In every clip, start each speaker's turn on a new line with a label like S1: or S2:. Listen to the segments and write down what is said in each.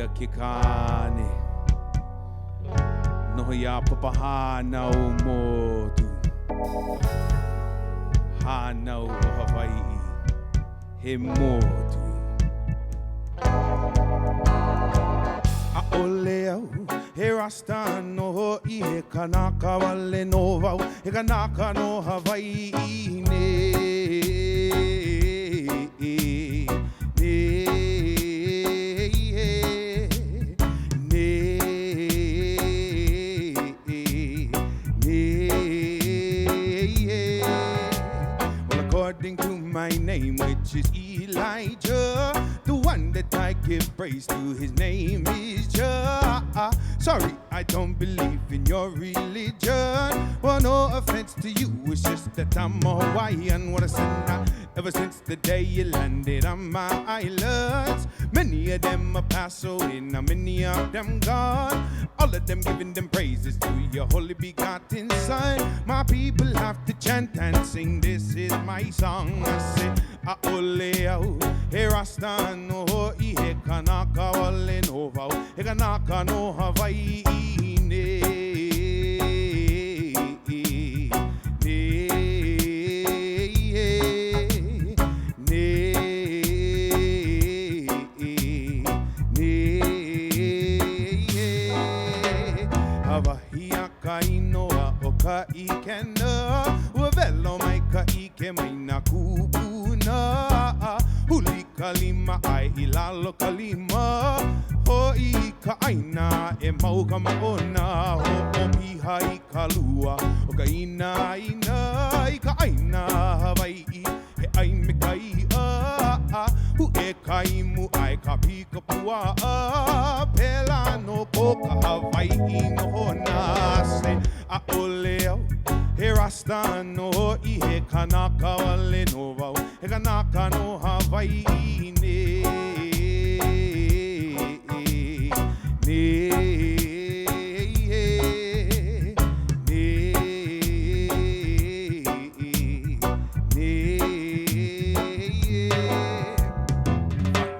S1: ia ke kāne. Noho iā Papahānaumoku. Hānau o Hawaiʻi, he motu. ʻAʻole au he rasta nō hoʻi, he kanaka wale nō wau, he kanaka no Hawaiʻi nei. Well, according to my name, which is Elijah, the one that I give praise to, his name is Jah. Sorry, I don't believe in your religion. Well, no offense to you, it's just that I'm a Hawaiian. What a sinner. Ever since the day you landed on my islands, many of them are passed away, now many of them gone. All of them giving them praises to your holy begotten Son. My people have to chant and sing, this is my song. I say, ʻAʻole au he rasta nō hoʻi, he kanaka wale nō wau, he kanaka no Hawaiʻi nei. Wahi a ka inoa ʻo Kaʻikena, ua welo mai ka ʻike mai nā kūpuna. Huli ka lima ʻae i lalo ka lima, hoʻi i ka ʻāina e mau ka maʻona, hoʻopiha i ka lua o ka inaina i ka ʻāina Hawaiʻi, he ʻai me ka iʻa, huʻe ka imu ʻae ka pika puaʻa, pēlā nō ko ka Hawaiʻi nohona. Say, ʻaʻole au he rasta nō hoʻi, he kanaka wale nō wau, he kanaka no Hawaiʻi nei. Nei.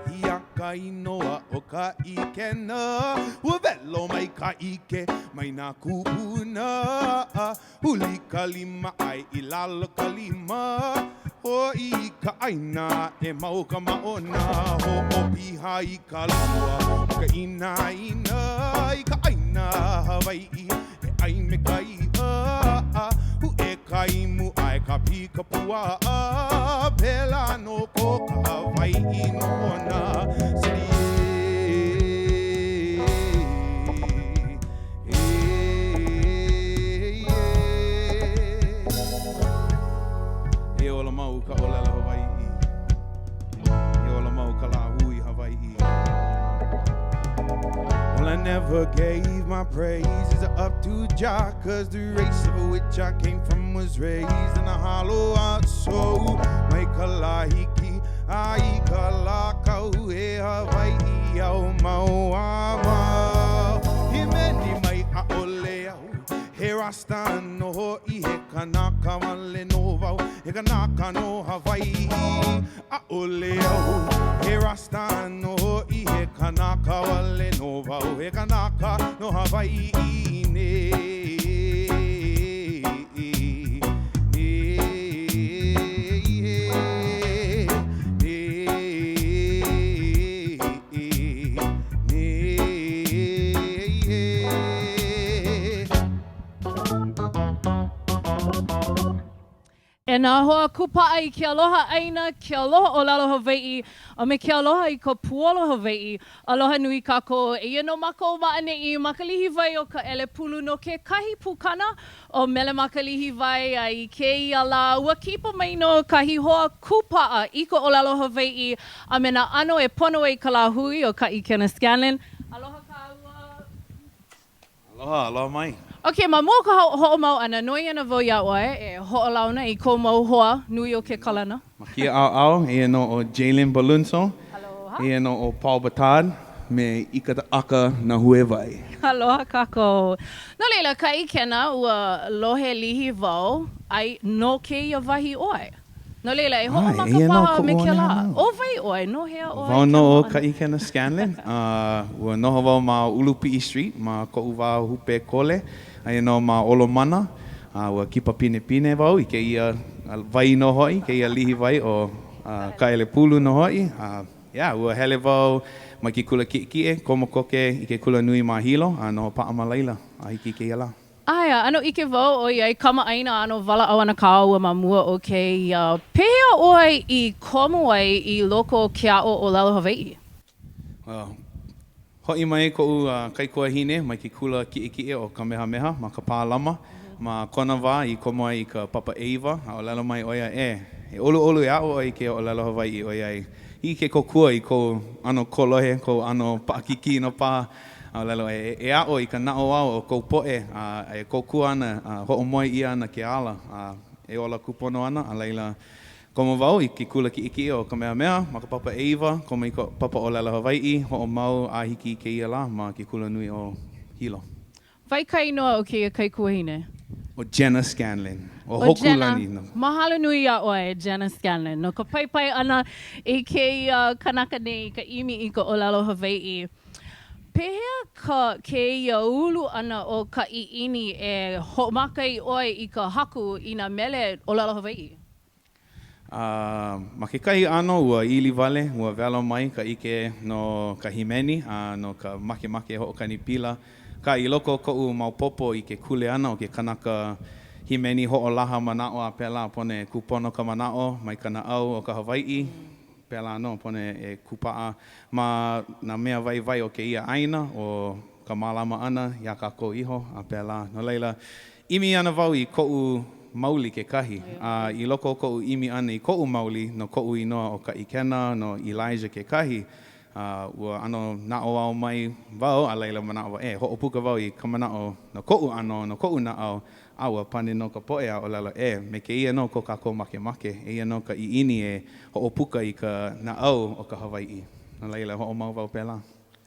S1: Wahi a ka inoa ʻo Kaʻikena, ua welo mai ka ʻike mai nā kūpuna. Huli ka lima ʻae i lalo ka lima, hoʻi i ka ʻāina e mau ka maʻona, hoʻopiha i ka lua o ka inaina i ka ʻāina Hawaiʻi, he ʻai me ka iʻa, huʻe ka imu ʻae ka pika puaʻa, pēlā nō ko ka Hawaiʻi nohona. E ola mau ka ʻōlelo Hawaiʻi. E ola mau ka lāhui Hawaiʻi. Well, I never gave my praises up to Jah, cause the race of which I came from was raised in a hollow heart. So, mai ka lā hiki a i ka lā kau he Hawaiʻi au mau a mau. Hīmeni mai ʻaʻole au he rasta nō hoʻi, he kanaka wale nō wau, he kanaka no Hawaiʻi. ʻAʻole au he rasta nō hoʻi, he kanaka wale nō wau, he kanaka no Hawaiʻi nei.
S2: E nā hoa kūpaʻa i ke aloha ʻāina, ke aloha ʻōlelo Hawaiʻi, a me ke aloha i ka puolo Hawaiʻi, aloha nui kākou. Eia nō mākou ma ʻaneʻi ma ka lihiwai o Kaʻelepulu no kekahi pukana ʻo Mele Ma Ka Lihiwai, a i kēia lā, ua kipa mai nō kahi hoa kūpaʻa i ka ʻōlelo Hawaiʻi a me nā ʻano e pono ai ka lāhui ʻo Kaʻikena Scanlan. Aloha kāua.
S1: Aloha, aloha mai.
S2: Ok, ma mua o ka hoʻomau ʻana, noi ana wau iā ʻoe e hoʻolauna i kou mau hoa nui o ke kalana.
S1: Ma kēia ʻaoʻao, eia nō ʻo Jalen Balunso.
S2: Aloha.
S1: Eia nō ʻo Paul Battad me Ikaʻaka Nahuewai.
S2: Aloha kākou. No laila, Kaʻikena, ua lohe lihi wau, ai, no kēia wahi ʻoe. No laila, e
S1: ʻAe,
S2: hoʻomaka
S1: eia nō
S2: paha
S1: koʻu
S2: me
S1: one
S2: kēlā.
S1: hānau.
S2: ʻO wai ʻoe? No hea ʻoe?
S1: Wau
S2: Ke
S1: nō ʻo
S2: aloha ʻana.
S1: Kaʻikena Scanlan. Ua noho wau ma ʻUlupiʻi Street ma koʻu wā hūpē kole, aia nō ma Olomana. A ua kipa pinepine wau i kēia wai nō hoʻi, kēia lihiwai ʻo Kaʻelepulu nō hoʻi. A yeah, ua hele wau mai ke kula kiʻekiʻe, komo koke i ke kula nui ma Hilo, a noho paʻa ma laila a hiki i kēia lā.
S2: ʻAe, a ʻano ʻike wau ʻoiai kamaʻāina ʻano walaʻau ana kāua ma mua o kēia. Pehea ʻoe i komo ai i loko o ke aʻo ʻōlelo Hawaiʻi?
S1: Well, hoʻi mai koʻu kaikuahine mai ke kula kiʻekiʻe o Kamehameha ma Kapālama. Ma kona wā i komo ai i ka papa ʻeiwa, a ʻōlelo mai ʻo ia, E, e ʻoluʻolu e aʻo ʻoe i ke ʻōlelo Hawaiʻi ʻoiai hiki ke kōkua i kou ʻano kolohe, kou ʻano paʻakikī nō paha. A ʻōlelo, e aʻo i ka naʻauao o kou poʻe, a e kōkua ana, a hoʻomoe ʻia ana ke ala, a e ola kūpono ana, a laila, komo wau i ke kula kiʻekiʻe o Kamehameha ma ka papa ʻeiwa, komo i ka papa ʻōlelo Hawaiʻi, hoʻomau a hiki i kēia lā ma ke kula nui o Hilo.
S2: Wai ka inoa o kēia kaikuahine?
S1: ʻO Jenna Scanlon. ʻO
S2: ʻO Jenna,
S1: Hōkūlani nō.
S2: Mahalo nui iā ʻoe, Jenna Scanlon, no ka paipai ʻana i kēia kanaka nei i ka ʻimi i ka ʻōlelo Hawaiʻi. Pehea ka kēia ulu ʻana o ka ʻiʻini e hoʻomaka ai ʻoe i ka haku i nā mele ʻōlelo Hawaiʻi?
S1: A ma kekahi ʻano, ua ili wale, ua welo mai ka ʻike no ka hīmeni a no ka makemake hoʻokani pila. Akā, i loko o koʻu maopopo i ke kuleana o ke kanaka hīmeni hoʻolaha manaʻo a pēlā, pono e kūpono ka manaʻo mai ka naʻau o ka Hawaiʻi, pēlā nō, pono e kūpaʻa ma nā mea waiwai o kēia ʻāina, ʻo ka mālama ʻana iā kākou iho a pēlā. No laila, ʻImi ana wau i koʻu mauli kekahi, a i loko o koʻu ʻimi ʻana i koʻu mauli no koʻu inoa ʻo Kaʻikena, no Elijah kekahi, a ua ʻano naʻauao mai wau, a laila manaʻo wau, e, hoʻopuka wau i ka manaʻo no koʻu ʻano, no koʻu naʻau, a ua pane nō ka poʻe a ʻōlelo, e, me kēia nō ko kākou makemake, eia nō ka ʻiʻini e hoʻopuka i ka naʻau o ka Hawaiʻi. No laila, hoʻomau wau pēlā.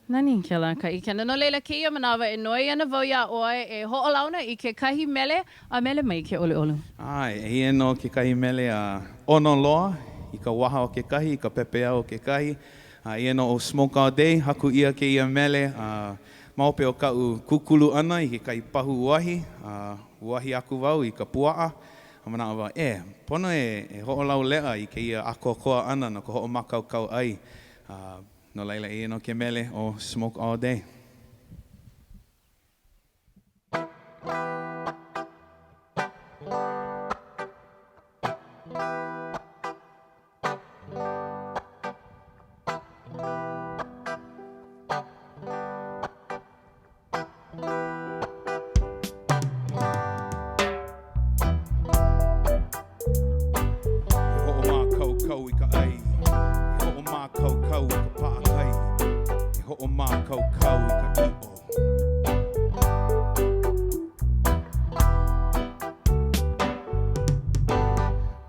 S2: Nani kēlā Kaʻikena. No laila, kēia manawa e noi ana wau iā ʻoe e hoʻolauna i kekahi mele a mele mai ke ʻoluʻolu.
S1: ʻAe, eia nō kekahi mele a ʻono loa i ka waha o kekahi, i ka pepeiao o kekahi. A eia nō ʻo Smoke All Day, haku ʻia kēia mele a ma hope o kaʻu kūkulu ʻana i kekahi pahu uahi, a uahi aku wau i ka puaʻa, a manaʻo wau, e, pono e hoʻolauleʻa i kēia ʻākoakoa ʻana no ka hoʻomākaukau ʻai. A No laila, eia nō ke mele ʻo Smoke All Day. E hoʻomākaukau i ka ʻai, e hoʻomākaukau i ka paʻakai, e hoʻomākaukau i ka ʻiʻo.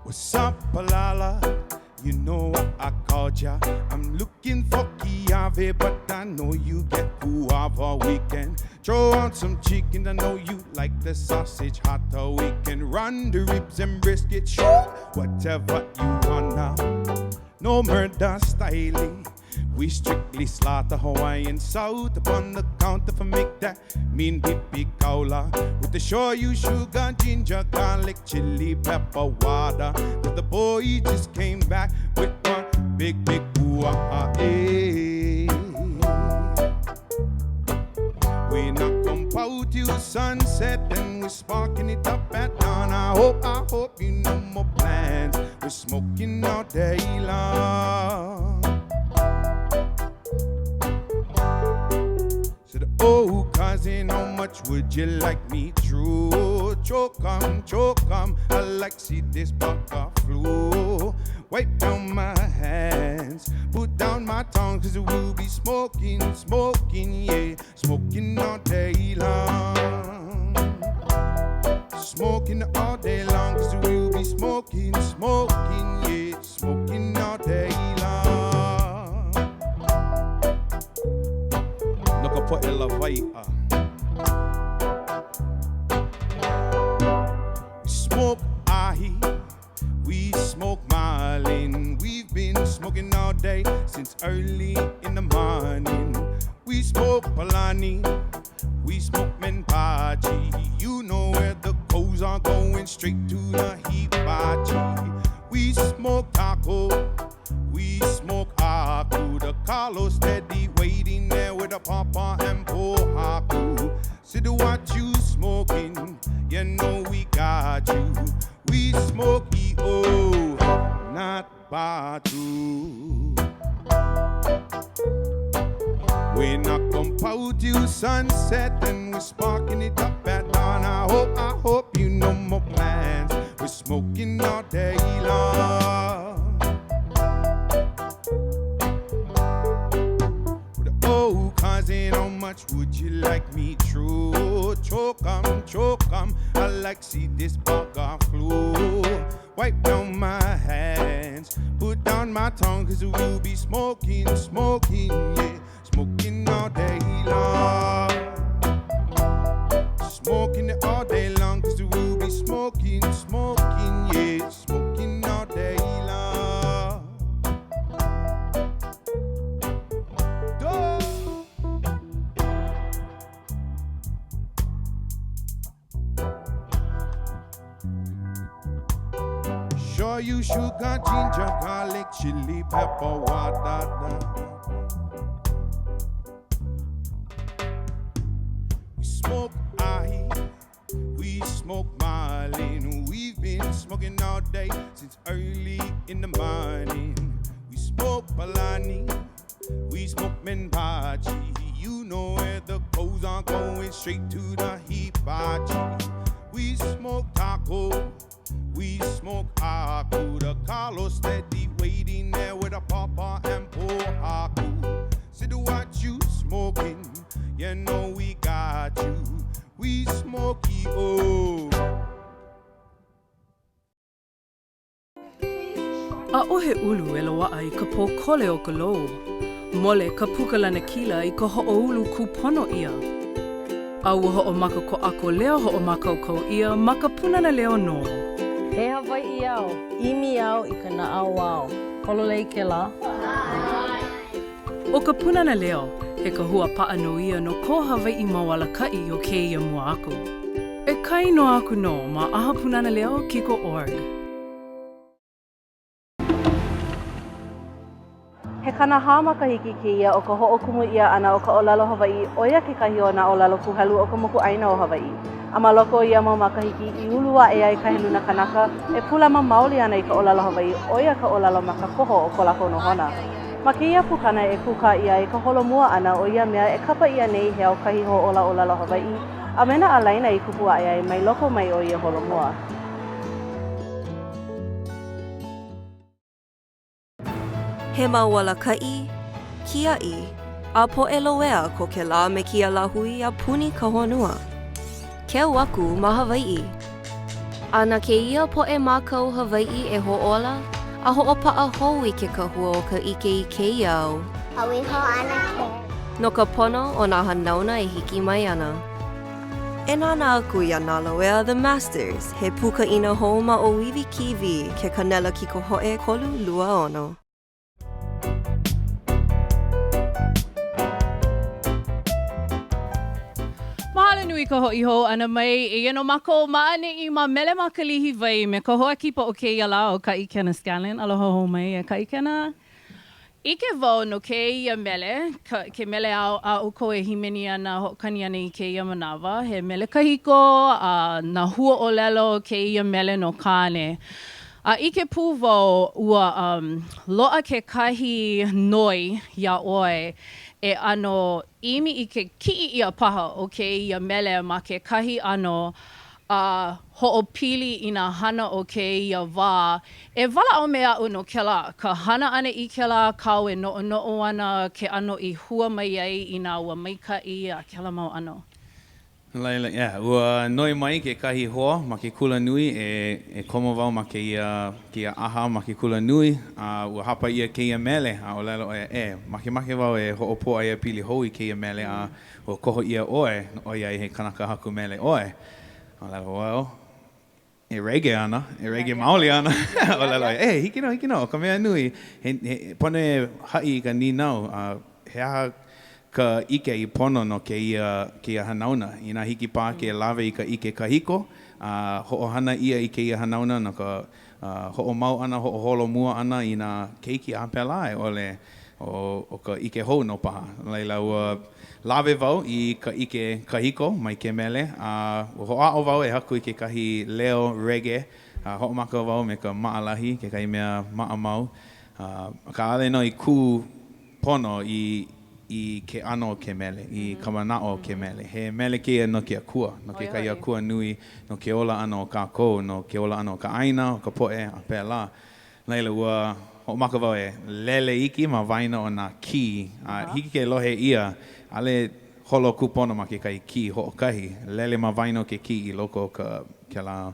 S1: What's up, Palala? You know why I called ya. I'm looking for kiawe, but I know you get guava. We can throw on some chicken. I know you like the sausage hot dog. We can run the ribs and brisket. Sure, whatever you wanna. No murder styling. We strictly slaughter Hawaiian salt upon the counter for make that mean pipi kaula. With the shoyu, sugar, ginger, garlic, chili, pepper, water. Cause the boy just came back with one big, big ooh, ah, eh. We not gonna pow till sunset and we're sparking it up at dawn. I hope, I hope you know more plans. We're smoking all day long. Said, oh, cousin, how much would you like me true? Choke 'em, choke 'em, I like see this bugger flu. Wipe down my hands, put down my tongue, cause we'll be smoking, smoking, yeah, smoking all day long. Smoking all day long, cause we'll be smoking, smoking, yeah, smoking all day long. No ka poʻe lawaiʻa. We smoke ahi, we smoke maui. smoking all day since early in the morning. We smoke Palani, we smoke Menpachi. You know where the coals are going, straight to the hibachi. We smoke taco, we smoke aku. The Carlos steady waiting there with a papa and pohaku. See the what you smoking, you know we got you. We smoke EO, not Batu. We not gonna pout till sunset and we're sparking it up at dawn. I hope, I hope you know more plans. We're smoking all day long. With the old cousin, how much would you like me true? Choke 'em, choke 'em. I like see this bugger flu. Wipe down my hands, put down my tongue, cause we'll be smoking, smoking, yeah. Smoking all day long. Smoking it all day long, cause we'll be smoking, smoking, yeah. Smoking all day long. Duh. Sure you sugar, ginger, garlic, chili, pepper, water. We smoke ahi, we smoke marlin. We've been smoking all day since early in the morning. We smoke palani, we smoke menpachi. You know where the coals are going, straight to the hibachi. We smoke taco, we smoke aku. The Carlos steady waiting there with a papa and pohaku. See the what you smoking, you know we got you. We smoke EO.
S2: ʻAʻohe ʻulu e loaʻa i ka pōkole o ka lou. Mole ka puka lanakila i ka hoʻoulu kūpono ʻia. A ua hoʻomaka ko ʻākou leo hoʻomākaukau ʻia ma ka Pūnana Leo nō.
S3: He Hawaiʻi au, ʻimi au i ka naʻauao. Pololei kēlā?
S2: ʻO ka Pūnana Leo, he kahua paʻa nō ia no ko Hawaiʻi mau alakaʻi o kēia mua aku. E kāinoa aku nō ma ʻAha Pūnana Leo Kiko org.
S3: He 40 makahiki kēia o ka hoʻokumu ʻia ʻana o ka ʻōlelo Hawaiʻi, ʻo ia kekahi o nā ʻōlelo kūhelu o ka mokuʻāina o Hawaiʻi. A ma loko o ia mau makahiki i ulu aʻe ai ka heluna kanaka e pūlama maoli ana i ka ʻōlelo Hawaiʻi, ʻo ia ka ʻōlelo makakoho o ko lākou nohona. Ma kēia pukana e kūkā ʻia ai ka holomua ʻana o ia mea e kapa ʻia nei he aukahi hoʻōla ʻōlelo Hawaiʻi a me nā ālaina i kupu aʻe ai mai loko mai o ia holomua.
S4: He mau alakaʻi, kiaʻi, a poʻe loea ko kēlā me kēia lāhui a puni ka honua. Keu aku ma Hawaiʻi. A na kēia poʻe mākau Hawaiʻi e hoʻōla a hoʻopaʻa hou i ke kahua o ka ʻike i kēia au. No ka pono o nā hanauna e hiki mai ana. E nānā aku iā Nā Loea The Masters, he pūkaʻina hou ma ʻŌiwi TV, ke kanela kikohoʻe 326.
S2: Mahalo nui ka hoʻi hou ʻana mai. Eia nō mākou ma ʻaneʻi ma Mele ma Kalihiwai me ka hoa kipa o kēia lā ʻo Kaʻikena Scanlan. Aloha hou mai e Kaʻikena. ʻIke wau no kēia mele, ka, ke mele a, a ʻoukou e hīmeni ana, hoʻokani ana i kēia manawa, he mele kahiko a nā huaʻōlelo kēia mele no Kāne. A ʻike pū wau ua um, loaʻa kekahi noi iā ʻoe e ʻano ʻimi i ke kiʻi ʻia paha o kēia mele ma kekahi ʻano a hoʻopili i nā hana o kēia wā, e walaʻau me aʻu no kēlā, ka hana ʻana i kēlā, kāu e noʻonoʻo ana, ke ʻano i hua mai ai inā ua maikaʻi a kēlā mau ʻano.
S5: No laila, yeah, ua noi mai kekahi hoa ma ke kula nui e, e komo wau ma kēia, kēia ʻaha ma ke kula nui, a ua hāpai ʻia kēia mele, a ʻōlelo ʻo ia, e, makemake wau e hoʻopōʻaiapili hou i kēia mele, a ua koho ʻia ʻoe, ʻoiai he kanaka haku mele ʻoe. ʻŌlelo wau. e reggae ana, e reggae maoli ana, ʻōlelo ai, e, hiki nō, hiki nō, ʻo ka mea nui, he, he, pono e haʻi i ka nīnau, a he aha ka ʻike i pono no kēia, kēia hanauna? Inā hiki paha ke lawe i ka ʻike kahiko, a hoʻohana ʻia i kēia hanauna no ka hoʻomau ʻana, hoʻoholomua ʻana i nā keiki a pēlā a i ʻole, ʻo ka ʻike hou nō paha. No laila, ua lawe wau i ka ʻike kahiko mai ke mele, a ua hoʻāʻo wau e haku i kekahi leo reggae, a hoʻomaka wau me ka maʻalahi, kekahi mea maʻamau, akā ʻaʻole nō i kū pono i i ke ʻano o ke mele, i ka manaʻo o ke mele. He mele kēia no ke akua, no kekahi akua nui, no ke ola ʻana o kākou, no ke ola ʻana o ka ʻāina, o ka poʻe, a pēlā. Laila, ua hoʻomaka wau e lele iki ma waena o nā kī, a hiki ke lohe ʻia, ʻaʻole holo kūpono ma kekahi kī hoʻokahi, lele ma waena o ke kī i loko o ka kēlā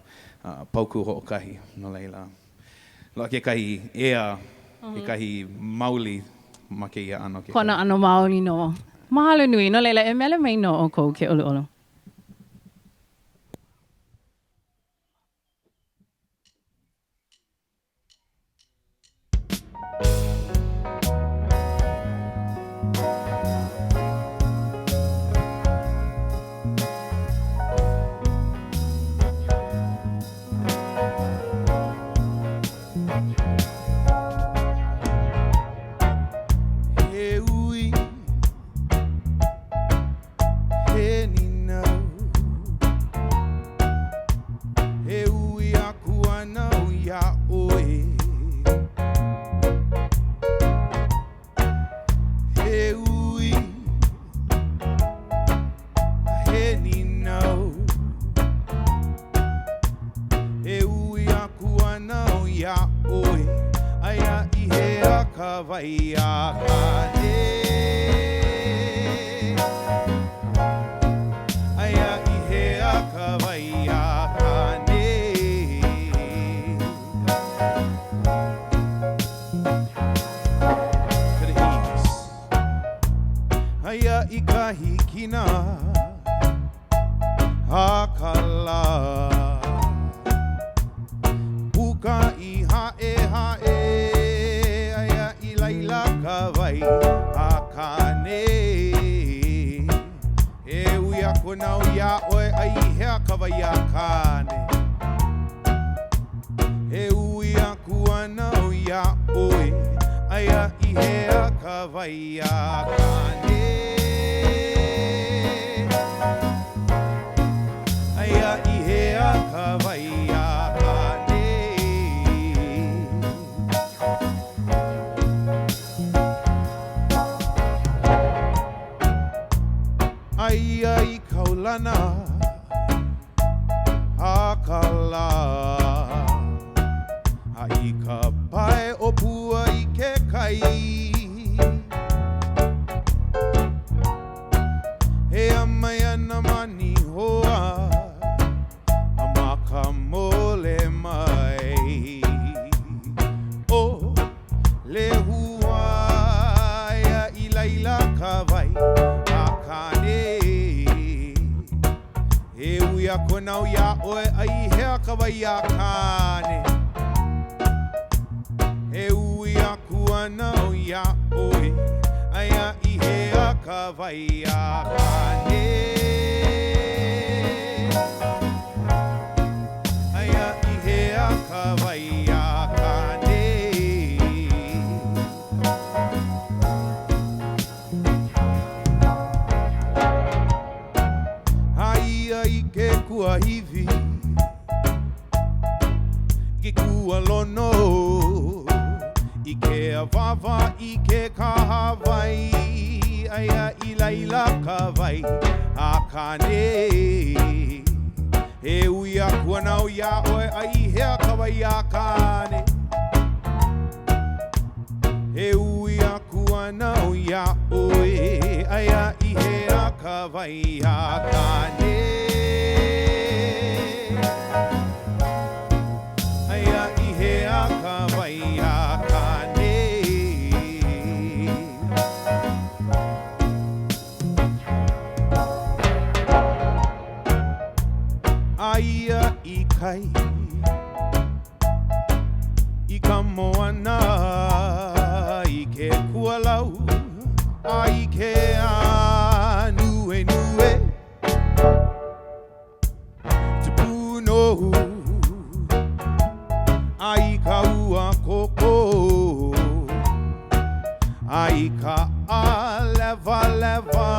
S5: paukū hoʻokahi. No laila, loaʻa kekahi ea, kekahi mauli ma kēia ʻano kekahi.
S2: Kona ʻano maoli nō. Mahalo nui. No laila, e mele mai nō ʻoukou ke ʻoluʻolu.
S1: He ui, he nīnau, he ui aku ana au iā ʻoe. He ui, he nīnau, e ui aku ana au iā ʻoe, aia i hea ka wai a Kāne? Aia i hea ka wai a Kāne? To the east. Aia i ka hikina a ka lā. Puka i Haʻehaʻe, aia i laila ka wai a Kāne. E ui aku ana au iā ʻoe a i hea ka wai a Kāne? E ui aku ana au iā ʻoe, aia i hea ka wai a Kāne? Aia i hea ka wai a Kāne? Aia i Kaulana a ka lā, a i ka pae ʻōpua i ke kai. Hea mai ana ma Nihoa a ma ka mole mai. ʻO Lehua aia i laila ka wai a Kāne. E ui aku ana au iā ʻoe a i hea ka wai a Kāne? E ui aku ana au iā ʻoe, aia i hea ka wai a Kāne? Aia i hea ka wai a Kāne? Aia i ke kuahiwi, i ke kualono, i ke awāwa, i ke kahawai, aia i laila ka wai a Kāne. E ui aku ana au iā ʻoe a i hea ka wai a Kāne? E ui aku ana au iā ʻoe, aia i hea ka wai a Kāne? Aia i hea ka wai a Kāne? Aia i. kai, i ka moana, i ke kualau, a i ke ānuenue. Te pūnohu a i ka ua koko, a i ka ʻālewalewa,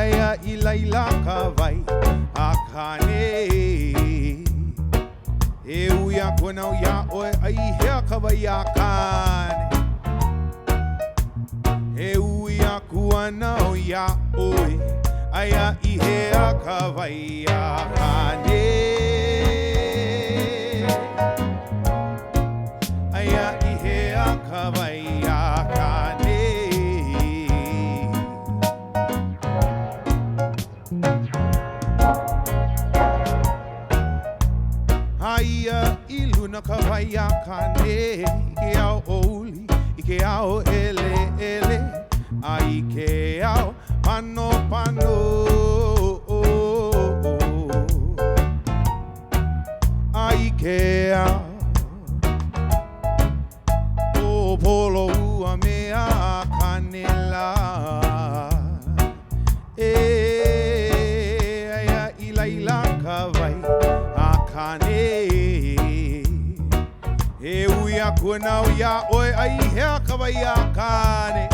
S1: aia i laila ka wai a Kāne. E ui aku ana au iā ʻoe, a i hea ka wai a Kāne? E ui aku ana au iā ʻoe, aia i hea ka wai a Kāne? Aia i hea ka wai a Kāne? Aia i luna ka wai a Kāne i ke ao ʻōuli, i ke ao ʻeleʻele, a i ke ao panopano. A i ke ao ʻōpolo ua mea a Kāne lā. E aia i laila ka wai a Kāne. E ui aku ana au iā ʻoe a i hea ka wai a Kāne?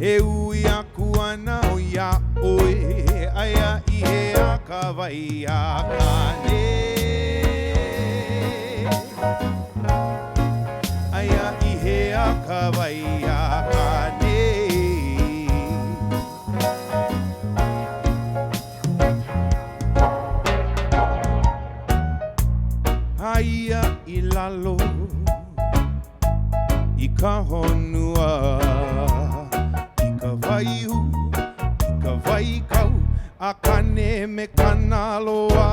S1: E ui aku ana au iā ʻoe, aia i hea ka wai a Kāne? Aia i hea ka wai a Kāne? Aia i lalo i ka honua, i ka waiū, i ka wai kau a Kāne me Kanaloa.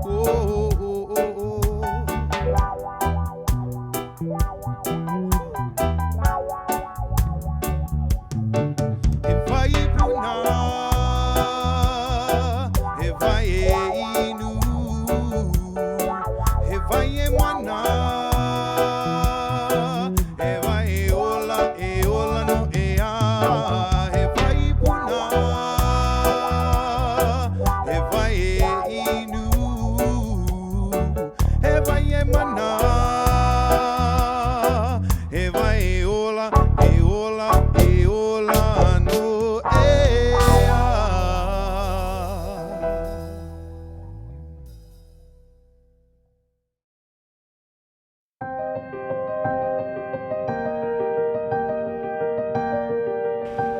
S1: Oh, oh, oh, oh. He wai puna, he wai e inu, he wai e mana, he wai e ola, e ola nō ʻeā. He wai puna, he wai e inu, he wai e mana, he wai e ola, e ola, e ola nō ʻeā.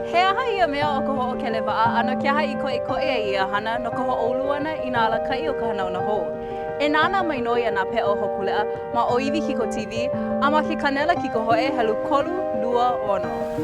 S3: He aha ia mea ʻo ka hoʻokele waʻa a no ke aha i koʻikoʻi ai ia hana no ka hoʻoulu ʻana i nā alakaʻi o ka hanauna hou? E nānā mai nō iā Nā Peʻa o Hōkūleʻa ma ʻŌiwi Kiko TV a ma ke kānela kikohoʻe helu 326.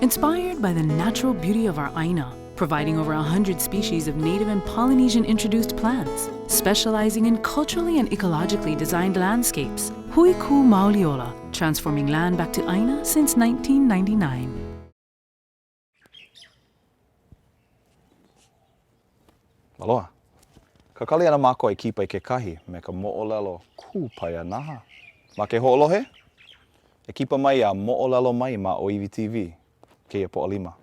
S2: Inspired by the natural beauty of our ʻāina, providing over 100 species of native and Polynesian introduced plants, specializing in culturally and ecologically designed landscapes, Hui Ku Mauliola, transforming land back to ʻāina since 1999.
S6: Aloha. Kakali ana mākou e kipa i kekahi me ka moʻolelo kūpaianaha. Ma ke hoʻolohe? E kipa mai a moʻolelo mai ma ʻŌiwi TV kēia Pōʻalima.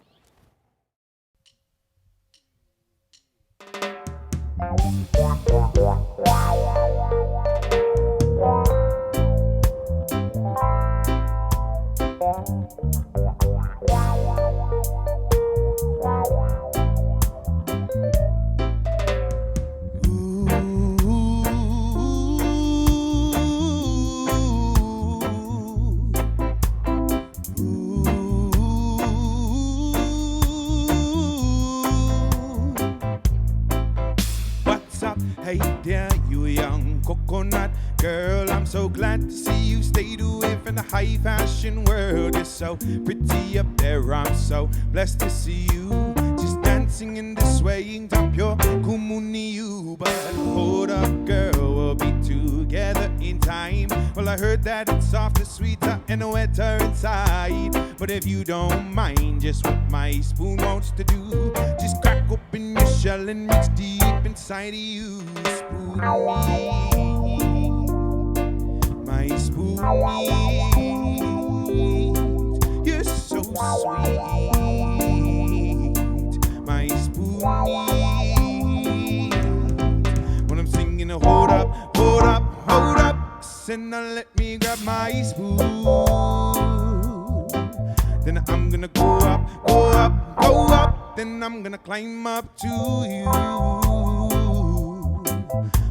S1: What's up? Hey there, you young coconut girl. I'm so glad to see you stayed away from the high fashion world. You're so pretty up there. I'm so blessed to see you just dancing in this. swaying top your kumuniu. But hold up, girl, we'll be together in time. Well, I heard that it's softer, sweeter, and wetter inside. But if you don't mind just what my spoon wants to do, just crack open your shell and reach deep inside of you. Spoon me, my spoon meat. You're so sweet, my spoon meat. When I'm singing, hold up, hold up, hold up. And now let me grab my spoon. Then I'm gonna go up, go up, go up. Then I'm gonna climb up to you.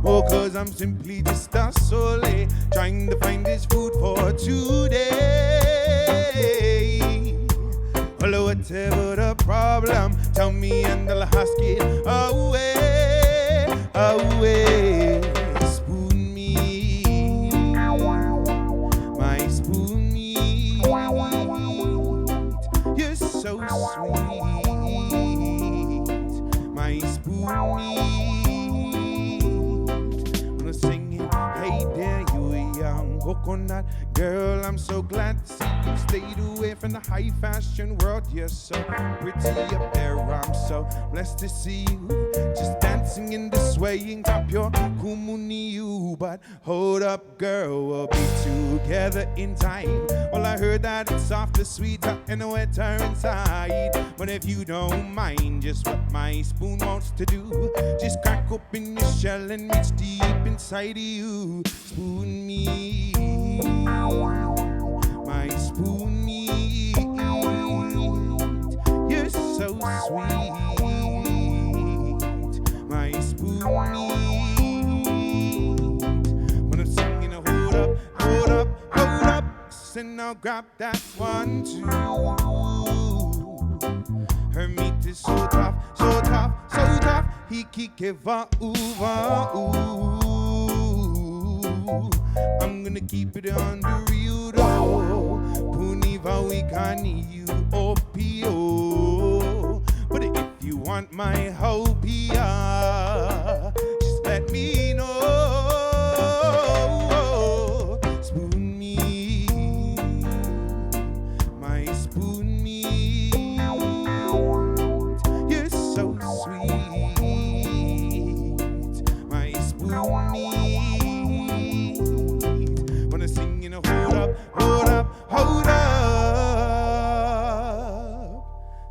S1: Oh, cause I'm simply just a sole trying to find this food for today. Well, whatever the problem, tell me and I'll ask it away, away. Spoon me, my spoon meat. You're so sweet, my spoon meat. When I'm singing, hey there, you a young coconut girl. I'm so glad to see you stayed away from the high fashion world. You're so pretty up there. I'm so blessed to see you just dancing in the swaying top your kumuniu. But hold up, girl, we'll be together in time. Well, I heard that it's softer, sweeter, and wetter inside. But if you don't mind just what my spoon wants to do, just crack open your shell and reach deep inside of you. Spoon me, my spoon meat. You're so sweet, my spoon meat. When I'm singing, hold up, hold up, hold up, and I'll grab that one too. Her meat is so tough, so tough, so tough. Hiki va uva ooh. I'm gonna keep it on the real though. Puni vawi you opio. But if you want my hopia, just let me know. Spoon me, my spoon meat. You're so sweet, my spoon meat. When I sing, you know, hold up, hold up, hold up.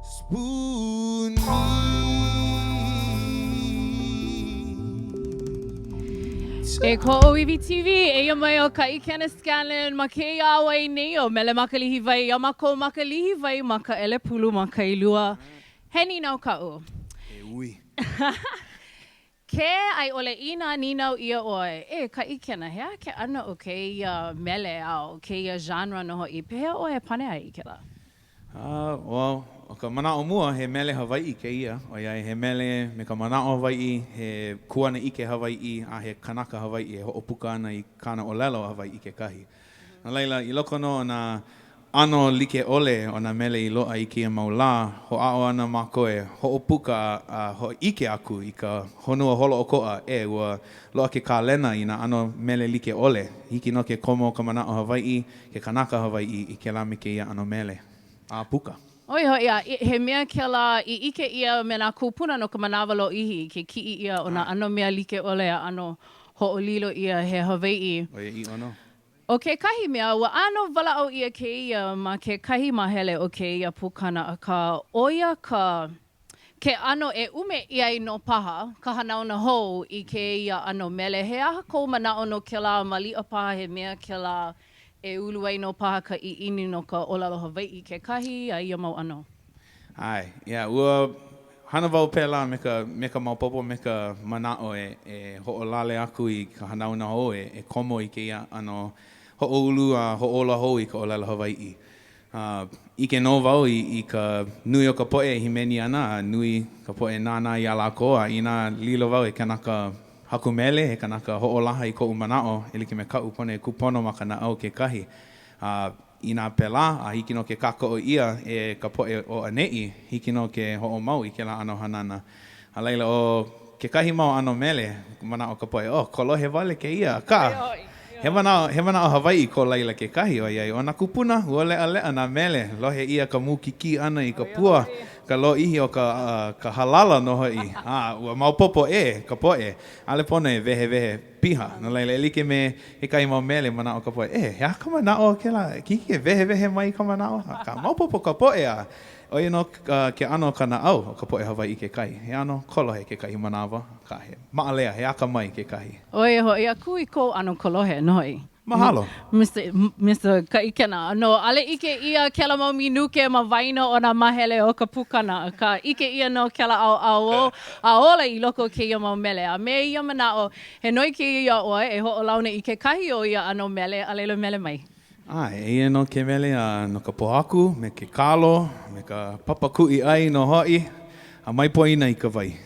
S1: Spoon me.
S2: E ko ʻŌiwi TV, eia mai ʻo Kaʻikena Scanlan ma kēia auai nei o Mele Ma Ka Lihiwai iā mākou ma ka Lihiwai ma Kaʻelepulu ma Kailua. He nīnau kaʻu.
S5: E ui.
S2: Ke a i ʻole inā nīnau ʻia ʻoe, e Kaʻikena, he aha ke ʻano o kēia mele a o kēia genre nō hoʻi, pehea ʻoe e pane ai i kēlā?
S5: Uh, well, ʻo ka manaʻo mua, he mele Hawaiʻi kēia, ʻoiai he mele me ka manaʻo Hawaiʻi, he kuanaʻike Hawaiʻi, a he kanaka Hawaiʻi e hoʻopuka ana i kāna ʻōlelo Hawaiʻi kekahi. No laila, i loko nō o nā ʻano like ʻole o nā mele i loaʻa i kēia mau lā, hoʻāʻo ana mākou e hoʻopuka a hōʻike aku i ka honua holoʻokoʻa ē ua loaʻa ke kālena i nā ʻano mele like ʻole. Hiki nō ke komo ka manaʻo Hawaiʻi, ke kanaka Hawaiʻi i kēlā me kēia ʻano mele a puka.
S2: ʻO ia hoʻi, a he mea kēlā i ʻike ʻia me nā kūpuna no ka manawa lōʻihi, ke kiʻi ʻia o nā ʻano mea like ʻole a ʻano hoʻolilo ʻia he Hawaiʻi.
S5: ʻOiaʻiʻo nō.
S2: ʻO kekahi mea, ua ʻano walaʻau ʻia kēia ma kekahi māhele o kēia pukana, akā, ʻo ia ka ke ʻano e ʻume ʻia ai nō paha ka hanauna hou i kēia ʻano mele. He aha kou manaʻo no kēlā? Maliʻa paha he mea kēlā e ulu ai nō paha ka ʻiʻini no ka ʻōlelo Hawaiʻi kekahi a ia mau ʻano.
S5: ʻAe, yeah, ua hana wau pēlā me ka, me ka maopopo, me ka manaʻo e, e hoʻolale aku i ka hanauna hou e, e komo i kēia ʻano hoʻoulu a hoʻōla hou i ka ʻōlelo Hawaiʻi. A ʻike nō wau i, i ka nui o ka poʻe e hīmeni ana a nui ka poʻe nānā iā lākou a inā lilo wau he kanaka haku mele, he kanaka hoʻolaha i koʻu manaʻo e like me kaʻu pono e kūpono ma ka naʻau kekahi. A Inā pēlā, a hiki nō ke kākoʻo ʻia e ka poʻe o ʻaneʻi, hiki nō ke hoʻomau i kēlā ʻano hanana. A laila, ʻo kekahi mau ʻano mele, manaʻo ka poʻe, oh, kolohe wale kēia, akā, he manaʻo, he manaʻo Hawaiʻi ko laila kekahi, ʻoiai, ʻo nā kūpuna, ua leʻaleʻa nā mele, lohe ʻia ka mūkikī ʻana i ka pua, ka lōʻihi o ka, ka halala nō hoʻi, a ua maopopo ʻē ka poʻe, ʻaʻole pono e wehewehe piha, no laila, e like me kekahi mau mele, manaʻo ka poʻe, ʻē, he aha ka manaʻo o kēlā, hiki ke wehewehe mai i ka manaʻo, akā, maopopo ka poʻe, a ʻO ia nō ke ʻano o ka naʻau o ka poʻe Hawaiʻi kekahi. He ʻano kolohe kekahi manawa, akā he maʻalea, he akamai kekahi.
S2: ʻO ia hoʻi, a kū i kou ʻano kolohe nō hoʻi.
S5: Mahalo.
S2: Mister Kaʻikena, no, ʻaʻole ʻike ʻia kēlā mau minuke ma waena o nā māhele o ka pukana, akā ʻike ʻia nō kēlā ʻaoʻao ou a ola i loko o kēia mau mele. A me ia manaʻo, he noi kēia iā ʻoe e hoʻolauna i kekahi o ia ʻano mele, a laila mele mai.
S5: ʻAe, eia nō ke mele a no ka pōhaku, me ke kalo, me ka papa kuʻi ʻai nō hoʻi, a mai poina i ka wai.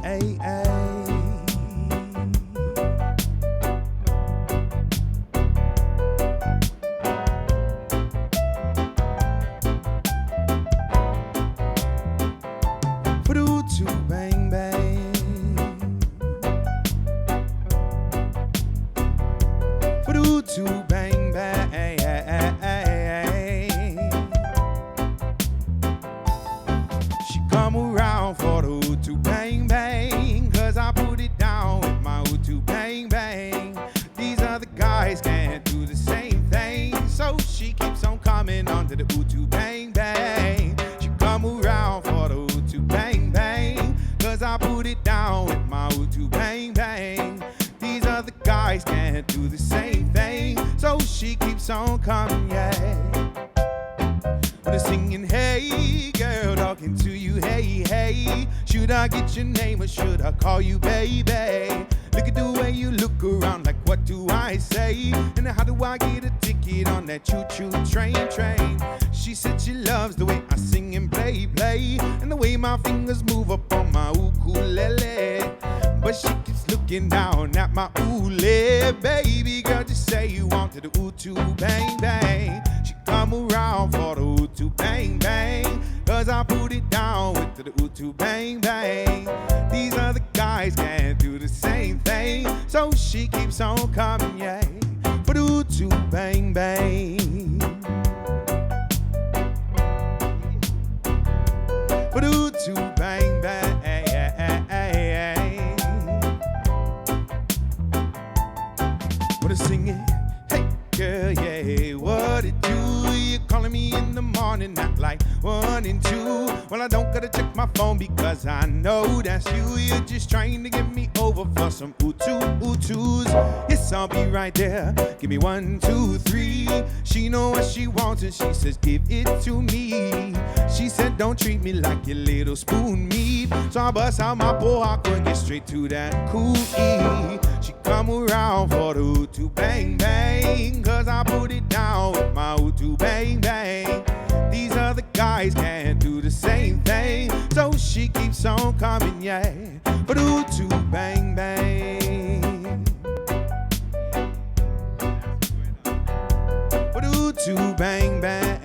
S1: Ay, ay. Bang, bang. Bang, bang. She come around for the utu bang bang. Cause I put it down with my utu bang bang. These other guys can't do the same thing. So she keeps on coming onto the utu bang bang. She come around for the utu bang bang. Cause I put it down with my utu bang bang. These other guys can't do the same thing. So she keeps on coming, yeah. But it's singing, hey girl, talking to you, hey, hey. Should I get your name or should I call you baby? Look at the way you look around, like what do I say? And how do I get a ticket on that choo-choo train, train? She said she loves the way I sing and play, play, and the way my fingers move up on my ukulele. But she keeps looking down at my ule, baby girl, just say you wanted the utu bang bang. She come around for the utu bang bang, cause I put it down with the utu bang bang. These other guys can't do the same thing, so she keeps on coming, yeah. For the utu bang bang. For the utu bang bang. Wanna sing it? Hey girl, yeah, what it do? You calling me in the morning at like 1 and 2. Well, I don't gotta check my phone because I know that's you. You're just trying to get me over for some utu utus. Yes, I'll be right there. Give me 1, 2, 3. She know what she wants and she says, give it to me. She said, don't treat me like your little spoon meat. So I bust out my pohaku and get straight to that cookie. She come around for the utu bang bang, cause I put it down with my utu bang bang. These other guys can't do the same thing, so she keeps on coming, yeah. For the utu bang bang. For the utu bang bang.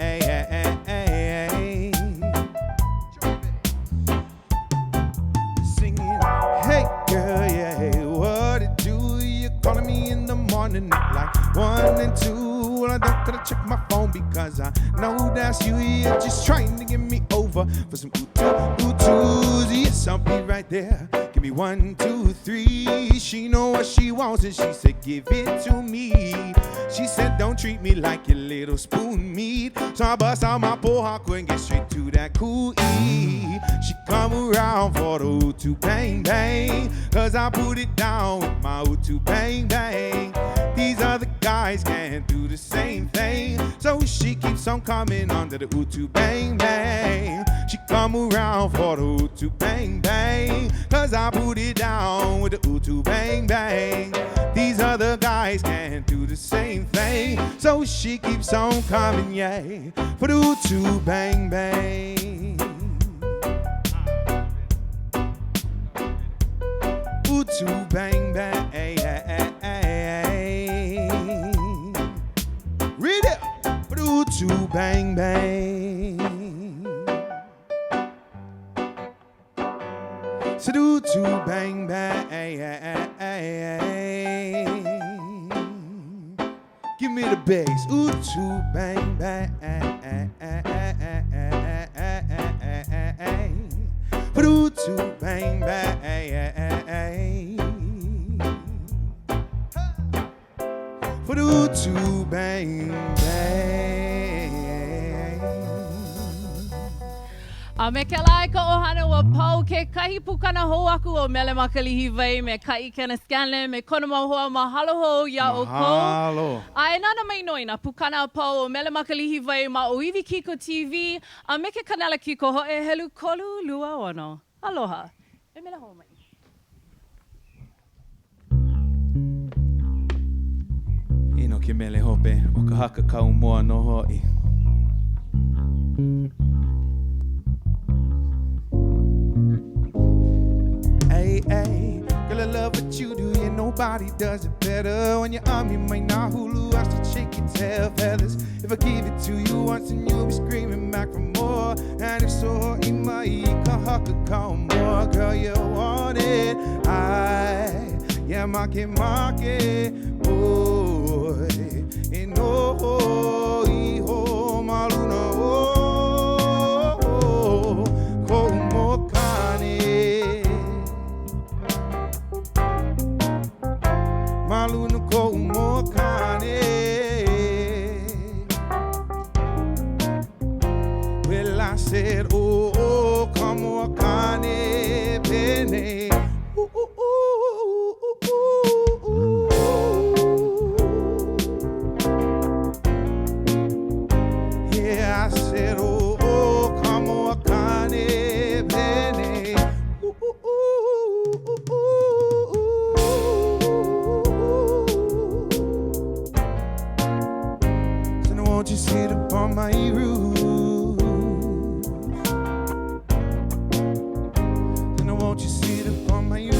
S1: Singing, hey girl, yeah, what it do? You calling me in the morning at like 1 and 2. Well, I don't gotta check my phone because I know that's you. You're just trying to get me over for some utu utus. Yes, I'll be right there. Give me 1, 2, 3. She know what she wants and she said, give it to me. She said, don't treat me like your little spoon meat. So I bust out my pohaku and get straight to that cool E. She come around for the utu bang bang, cause I put it down with my utu bang bang. These other guys can't do the same thing, so she keeps on coming under the utu bang bang. She come around for the utu bang bang, cause I put it down with the utu bang bang. These other guys can't do the same thing, so she keeps on coming, yeah, for the utu bang bang. Utu bang bang. Give me the bass. Utu bang bang. Utu bang bang. Utu bang bang.
S2: A me kēlā e ka ʻohana ua pau kekahi pukana hou aku o Mele Ma Ka Lihiwai me Kaʻikena Scanlan me kona mau hoa mahalo hou iā ʻoukou.
S5: Mahalo.
S2: A e nānā mai nō i nā pukana a pau o Mele Ma Ka Lihiwai ma ʻŌiwi Kiko TV a me ke kanala kikohoʻe helu 36. Aloha. E mele hou mai.
S5: Eia nō ke mele hope ʻo ka hakakau moa nō hoʻi.
S1: Hey, hey, girl, I love what you do. Yeah, nobody does it better. When you're on me, my nahulu, I should shake your tail feathers. If I give it to you once, then you'll be screaming back for more. And if so, mai ka hakakau moa, girl, you want it. I, yeah, make make, boy. E noho iho ma luna o koʻu moakane. Ma luna koʻu moakane. Well, I said, oh, oh, ka moakane pene. Ooh, ooh, ooh, ooh, ooh, ooh. Yeah, I said, oh, oh, ka moakane pene. Ooh, ooh, ooh, ooh, ooh, ooh. So now won't you sit upon my roof? So now won't you sit upon my roof?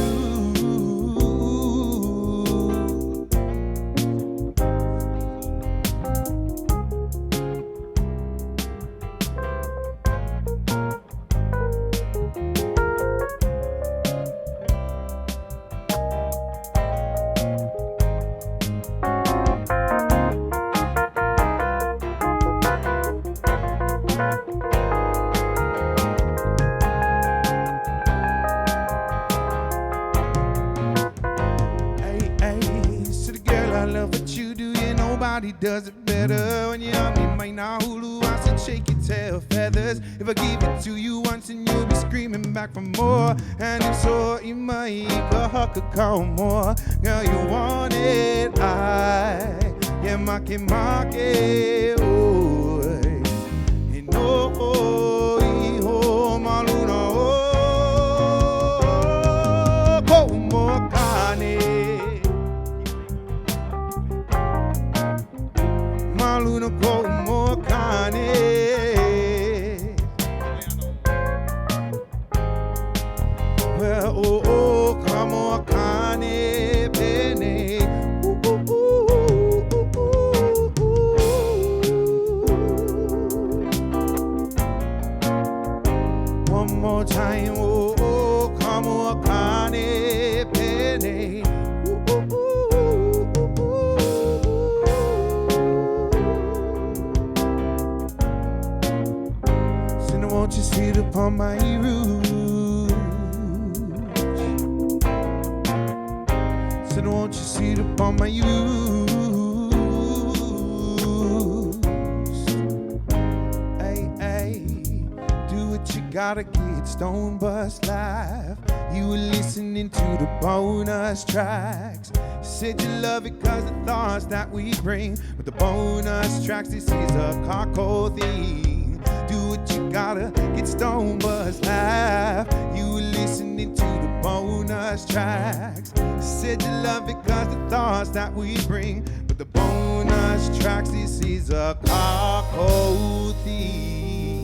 S1: Hey, hey, city girl, I love what you do. Yeah, nobody does it better. When you're on me, my nahulu, I said, shake your tail feathers. If I give it to you once, and you'll be screaming back for more. And if so, mai ka hakakau moa. Girl, you want it, I, yeah, make make, ʻoe. E noho iho ma luna o koʻu moakane. Ma luna koʻu moakane. Well, oh, oh, ka moakane pene. Ooh, ooh, ooh, ooh, ooh, ooh. One more time, oh, oh, ka moakane pene. Ooh, ooh, ooh, ooh, ooh, ooh. So now won't you sit upon my roof? So now won't you sit upon my roof? Hey, hey, do what you gotta get stone bus live. You were listening to the bonus tracks. Said you love it cause the thoughts that we bring. With the bonus tracks, this is a kākou thing. Do what you gotta get stone bus live. You were listening to the bonus tracks. Said you love it cause the thoughts that we bring. With the bonus tracks, this is a kākou thing.